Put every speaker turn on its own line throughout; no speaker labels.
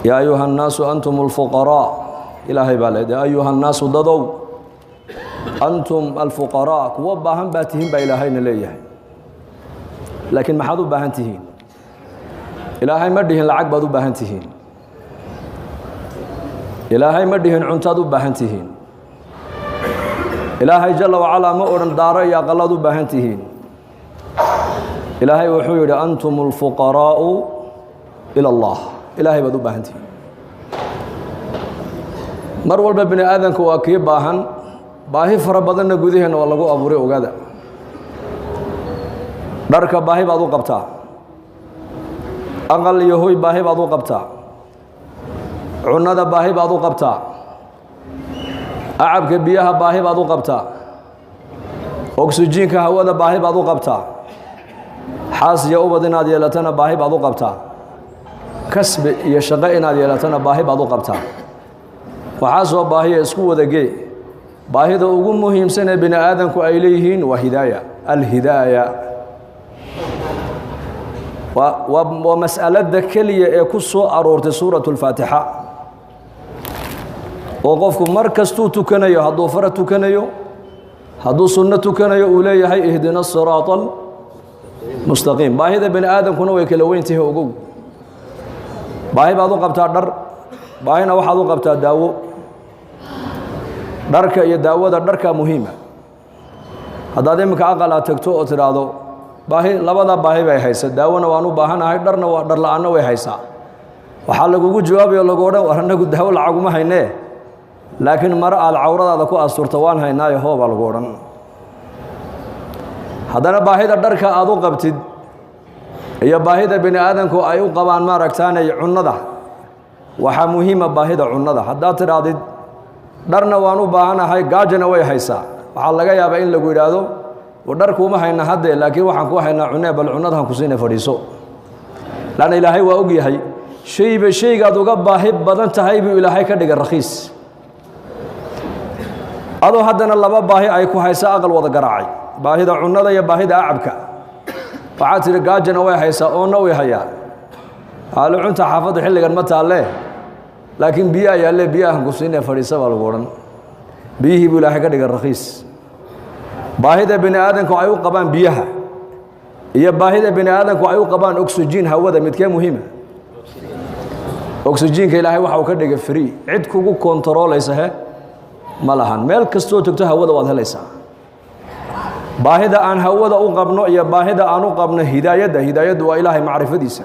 Yaa ayuha annaasu antum alfuqaraa, Ilaahay baa leedahay. Ayuha annaasu, dadow, antum alfuqaraa, kuwo baahan baa tihiin baa Ilaahayna leeyahay. Laakiin maxaad u baahan tihiin? Ilaahay ma dhihin lacag baad u baahan tihiin. Ilaahay ma dhihin cuntaad u baahan tihiin. Ilaahay jalla wacalaa ma odhan daaro iyo aqalaad u baahan tihiin. Ilaahay wuxuu yidhi: antum alfuqaraa'u ila Allah, Ilaahay baad u baahan tihiin. Mar walba bini aadamku waa kii baahan, baahi fara badanna gudaheenna waa lagu abuuray. Ogaada, dharka baahi baad u qabtaa, aqal iyo hoy baahi baad u qabtaa, cunnada baahi baad u qabtaa, acabka biyaha baahi baad u qabtaa, oksijiinka hawada baahi baad u qabtaa, xaas iyo ubad inaad yeelatana baahi baad u qabtaa, kasbi iyo shaqo inaad yeelatana baahi baad u qabtaa. Waxaa soo baahiya isku wada gee, baahida ugu muhiimsan ee bini aadamku ay leeyihiin waa hidaaya. Alhidaaya waa mas'alada keliya ee ku soo aroortay suuratu alfaatixa, oo qofku mar kastuu tukanayo, hadduu fara tukanayo, hadduu sunno tukanayo, uu leeyahay: ihdina asiraata almustaqiim. Baahida bini aadamkuna way kala weyntahay. Ogow, baahi baad u qabtaa dhar, baahina waxaad u qabtaa daawo. Dharka iyo daawada, dharkaa muhiima. Haddaad iminka aqal aad tagto oo tidhaahdo baahi, labada baahi bay haysa, daawona waan u baahanahay, dharna waa dhar la-aanna way haysaa, waxaa lagugu jawaabaya, lagu odhan: war, annagu daawo lacaguma haynee, laakiin maro aad cawradaada ku asturta waan haynaayo, hoo, baa lagu odhan. Haddana baahida dharka aad u qabtid iyo baahida bini aadamku ay u qabaan maaragtaanay cunnada, waxaa muhiima baahida cunnada. Haddaad tidhaahdid dharna waan u baahanahay, gaajana way haysaa, waxaa laga yaabaa in lagu yidhaahdo: dhar kuuma hayna haddee, laakiin waxaan ku haynaa cunee, bal cunnadahan ku siina, fadhiiso. Laanna Ilaahay waa og yahay, shayba shaygaad uga baahi badan tahay buu Ilaahay ka dhigay rakhiis. Adoo haddana laba baahi ay ku haysa aqal wada garaacay, baahida cunnada iyo baahida acabka, waxaad tidhi gaajana way haysaa, oonna way hayaa. Aali cunta xaafadda xilligan ma taalle, laakiin biyo yaalle, biyahan ku siinee, fadhiisa, baa lagu odhan. Biyihii buu Ilaahay ka dhigay rakhiis. Baahida bini aadamku ay u qabaan biyaha iyo baahida bini aadamku ay u qabaan oxygen hawada, midkee muhiima? Oxygenka Ilaahay waxa uu ka dhigay free, cid kugu kontaroolaysa he ma lahan. Meel kastoo togto hawada waad helaysaa. Baahida aan hawada u qabno iyo baahida aan u qabno hidaayadda, hidaayaddu waa Ilaahay macrifadiisa,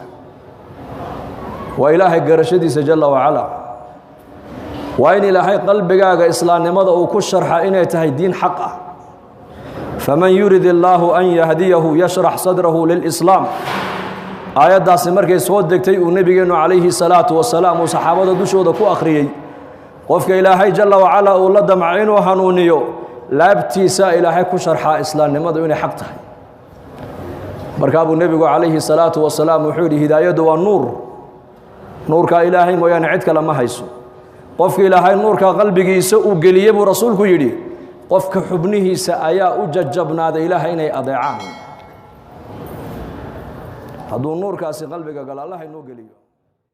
waa Ilaahay garashadiisa jalla wacala, waa in Ilaahay qalbigaaga islaamnimada uu ku sharxa inay tahay diin xaq ah. Faman yurid illaahu an yahdiyahu yashrax sadrahu lilislaam. Aayaddaasi markay soo degtay, uu nebigeennu calayhi salaatu wasalaam uu saxaabada dushooda ku akhriyey, qofka Ilaahay jalla wacalaa uu la damco inuu hanuuniyo, laabtiisa Ilaahay ku sharxaa islaamnimadu inay xaq tahay. Markaa buu nebigu calayhi salaatu wasalaam wuxuu yidhi: hidaayaddu waa nuur, nuurkaa Ilaahay mooyaane cid kale ma hayso. Qofka Ilaahay nuurka qalbigiisa uu geliyey, buu rasuulku yidhi, qofka xubnihiisa ayaa u jajabnaaday Ilaahay inay adeecaan hadduu nuurkaasi qalbiga galo. Allah inoo geliyo.